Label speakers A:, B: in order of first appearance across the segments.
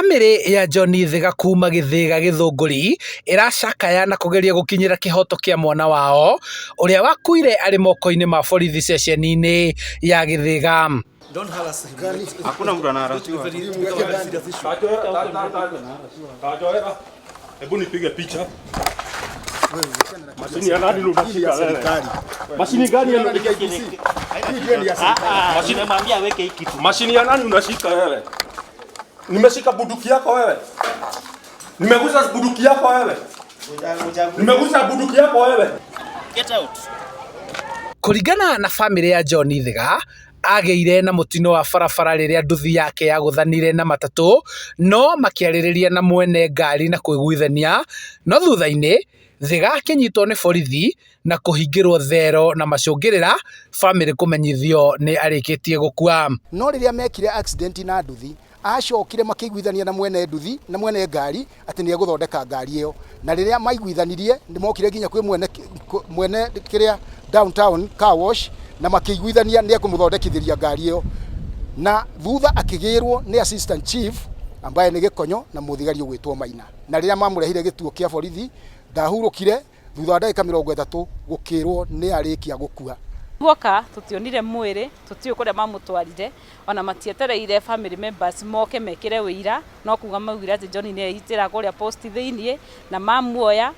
A: Bamĩrĩ ya John Ithiga kuma Gĩthĩga Gĩthũngũri ĩracakaya na kũgeria gũkinyĩra kĩhoto kĩa mwana wao ũrĩa wakuire arĩ moko-inĩ ma borithi ceceni-inĩ ya Gĩthĩga.
B: Hakuna mtu anaharasiwa.
C: Hebu nipige picha. Mashini ya nani unashika wewe? Mashini gani ya
D: Nimemwambia aweke hii kitu.
C: Mashini ya nani unashika wewe? Nimeshika bunduki yako wewe. Nimegusa bunduki yako wewe. Nimegusa bunduki yako wewe.
D: Get out.
A: Kũringana na bamĩrĩ ya John Ithiga, agĩire na mũtino wa barabara rĩrĩa nduthi yake yagũthanire na matatũ no makĩarĩrĩria na mwene ngari na kũiguithania, no thutha-inĩ Thiga akĩnyitwo nĩ borithi na kũhingĩrwo thero na macũngĩrĩra bamĩrĩ kũmenyithio nĩ arĩkĩtie gũkua.
E: No rĩrĩa mekire accident na nduthi, acokire makĩiguithania na mwene nduthi na mwene ngari atĩ nĩ egũthondeka ngari ĩyo, na rĩrĩa maiguithanirie nĩ mokire nginya kwĩ mwene mwene kĩrĩa downtown car wash na makĩiguithania nĩ ekũmũthondekithĩria ngari ĩyo, na thutha akĩgĩrwo nĩ assistant chief ambaye nĩ Gĩkonyo na mũthigari ũgwĩtwo Maina, na rĩrĩa mamũrehire gĩtuo kĩa borithi ndahurũkire thutha wa ndagĩka 30 gũkĩrwo nĩ arĩkia gũkua.
F: Guoka tutionire mwĩrĩ, tutiũĩ kũrĩa mamũtwarire, ona matietereire family members moke mekĩre wĩira, no kuga maugire atĩ John nĩ eitĩra kũrĩa post thĩiniĩ na mamuoya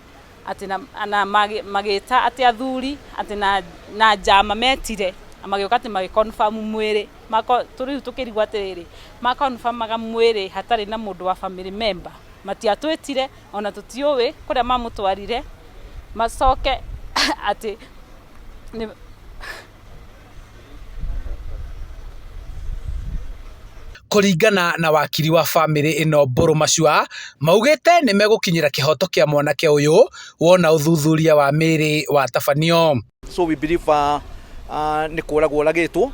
F: atĩ na magĩta atĩ athuri atĩ na njama metire na magĩũka atĩ magĩ confirm mwĩrĩ. Rĩu tũkĩrigwo atĩrĩrĩ, ma confirmaga mwĩrĩ hatarĩ na mũndũ wa family member, matiatwĩtire ona tũtiũĩ kũrĩa mamũtwarire, macoke atĩ nĩ
A: Kũringana na wakiri wa bamĩrĩ ĩno Mbũrũ Macua, maugĩte nĩ megũkinyĩra kĩhoto kĩa mwanake ũyũ wona ũthuthuria wa mĩĩrĩ watabanio.
G: So we believe nĩ kũragwo oragĩtwo,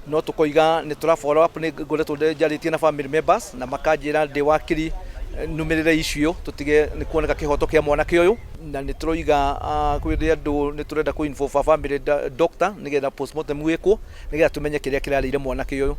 G: no tũkoiga nĩ tũra follow up, nĩ ngoretwo njarĩtie na family members na makanjĩra ndĩ wakiri numĩrĩre icio tũtige nĩ kuoneka kĩhoto kĩa mwanake ũyũ, na nĩ tũroiga kwĩ andũ nĩ tũrenda kũ involve family doctor nĩgetha postmortem wĩkwo nĩgetha tũmenye kĩrĩa kĩrarĩire mwanake ũyũ.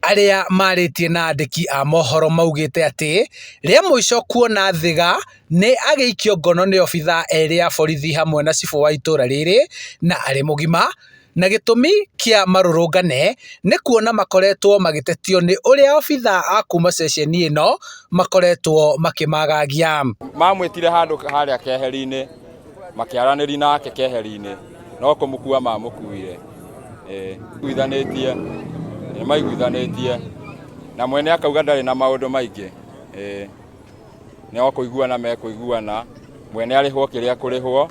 A: Arĩa marĩtie na andĩki a mohoro maugĩte atĩ rĩa mũico kuona Thiga nĩ agĩikio ngono nĩ obithaa erĩ a borithi hamwe na cibũ wa itũra rĩrĩ na arĩ mũgima, na gĩtũmi kĩa marũrũngane nĩ kuona makoretwo magĩtetio nĩ ũrĩa obithaa a kuma ceceni ĩno makoretwo makĩmagagia.
B: Mamwĩtire handũ harĩa keheri-inĩ, makĩaranĩria nake keheri-inĩ, no kũmũkua mamũkuire. Iguithanĩtie, nĩ maiguithanĩtie na mwene akauga ndarĩ na maũndũ maingĩ. Nĩ o kũiguana mekũiguana, mwene arĩhwo kĩrĩa kũrĩhwo,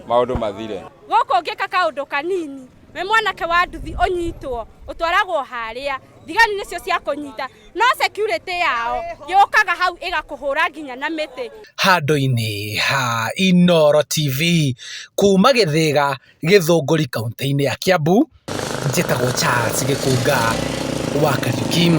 B: maũndũ mathire.
H: Gũkũ ũngĩka kaũndũ kanini, we mwanake wa nduthi ũnyitwo, ũtwaragwo harĩa, thigari nĩcio cia kũnyita, no security yao yũkaga hau ĩgakũhũra nginya na mĩtĩ.
A: Handũ-inĩ ha Inooro TV kuma Gĩthĩga Gĩthũngũri kaunti-inĩ ya Kiambu, njĩtagwo Charles Gĩkũnga wa Kariuki.